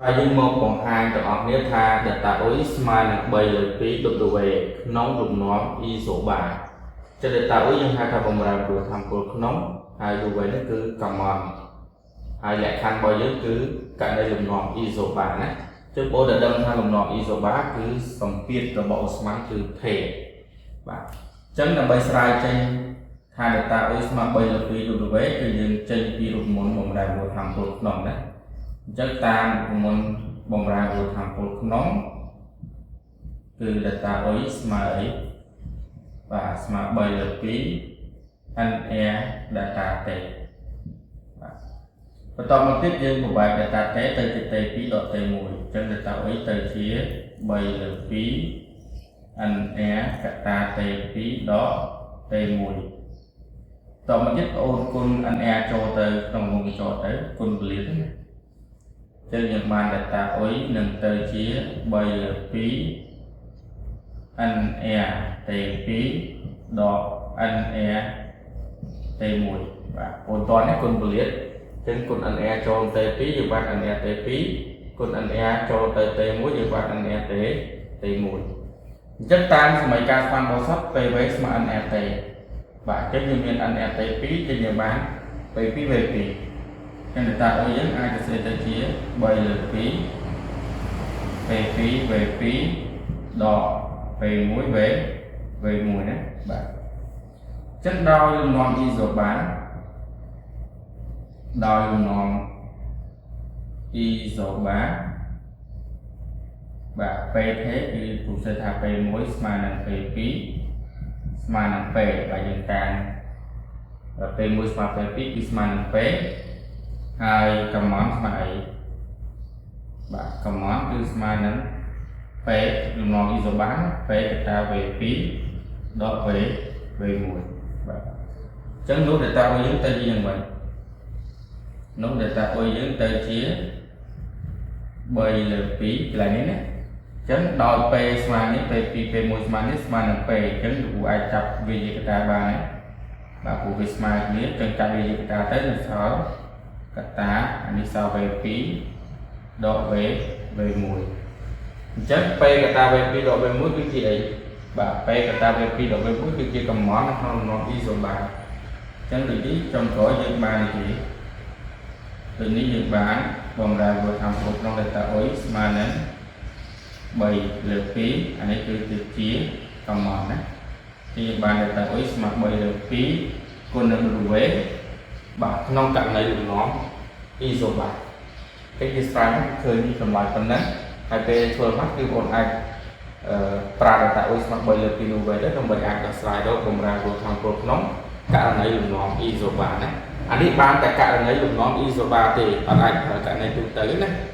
ហើយយើងមកបង្ហាញទាំងអស់គ្នាថា delta U ស្មើនឹង3លើ2 W ក្នុងលំនាំ isobar ចឹង delta U យើងហៅថាបំរែបំរួលធម្មពលក្នុងហើយ W នេះគឺកំមហើយលក្ខខណ្ឌរបស់យើងគឺករណីលំនាំ isobar ណាចឹងបងដែលដឹងថាលំនាំ isobar គឺសម្ពាធរបស់អូស្មန်គឺថេរបាទអញ្ចឹងដើម្បីស្រាយចេញថា delta U ស្មើ3លើ2 W គឺយើងចេញពីរូបមន្តបំរែបំរួលធម្មពលក្នុងណាអញ្ចឹងតាមរូបមន្តបំរែបំរួលធម្មពលក្នុងគឺ delta U ស្មើអីបាទស្មើ3លើ2 NR delta T បាទបន្តមកទៀតយើងបំបែក delta T ទៅជា T2 ដក T1 អញ្ចឹង delta U ទៅជា3លើ2 NR កតា T2 ដក T1 តមកទៀតអូនគុណ NR ចូលទៅក្នុងវងកញ្ចក់ទៅគុណពលាទៅណាចឹងយើងបាន delta U នឹងទៅជា3លើ2 NR T2 ដក NR T1 បាទអូនតនេះគុណពលាតចឹងគុណ NR ចូល T2 យើងបាន NR T2 គុណ NR ចូលទៅ T1 យើងបាន NR T T1 អញ្ចឹងតាមសមីការស្មានបសុទ្ធ PV ស្មើ nRT បាទអញ្ចឹងយើងមាន nRT 2ចឹងយើងបាន P2 V2 ចឹង delta U យើងអាចសរសេរទៅជា3លើ2 P2 V2 ដក P1 V V1 ណាបាទអញ្ចឹងដោយលំនាំ isobar ដោយលំនាំ isobar បាទ PT គឺគ្រូសេថា P1 ស្មើនឹង P2 ស្មើនឹង P បាទយើងតាំង P1 ស្មើ P2 គឺស្មើនឹង P ហើយកំមស្មើអីបាទកំមគឺស្មើនឹង P លំនាំ isobar P កតា V2 ដក V V1 បាទអញ្ចឹងនោះ delta U យើងទៅជាយ៉ាងម៉េចនោះ delta U យើងទៅជា3លើ2កន្លែងនេះណាអញ្ចឹងដោយ P ស្មើនេះ P2 P1 ស្មើនេះស្មើនឹង P អញ្ចឹងលោកគ្រូអាចចាប់វាជាកតាបានណាបាទព្រោះវាស្មើគ្នាអញ្ចឹងចាប់វាជាកតាទៅនឹងសល់កតាអានេះសល់ V2 ដក V V1 អញ្ចឹង P កតា V2 ដក V1 គឺជាអីបាទ P កតា V2 ដក V1 គឺជាកំមនៅក្នុងលំនាំ isobar អញ្ចឹងដូចនេះចុងក្រោយយើងបាននេះទេដូចនេះយើងបានបំរែបំរួលធម្មពលក្នុង delta U ស្មើនឹង3លើ2អានេះគឺជាកំមណាទីយើងបាន delta U ស្មើ3លើ2គុណនឹង W បាទក្នុងករណីលំនាំ isobar គេគេស្រាយឃើញតម្លៃប៉ុណ្ណឹងហើយពេលធ្វើមកគឺបងអាចអឺប្រើ delta U ស្មើ3លើ2 W ទៅដើម្បីអាចដោះស្រាយរកបំរែបំរួលធម្មពលក្នុងករណីលំនាំ isobar ណាអានេះបានតែករណីលំនាំ isobar ទេអត់អាចប្រើករណីទូទៅណា។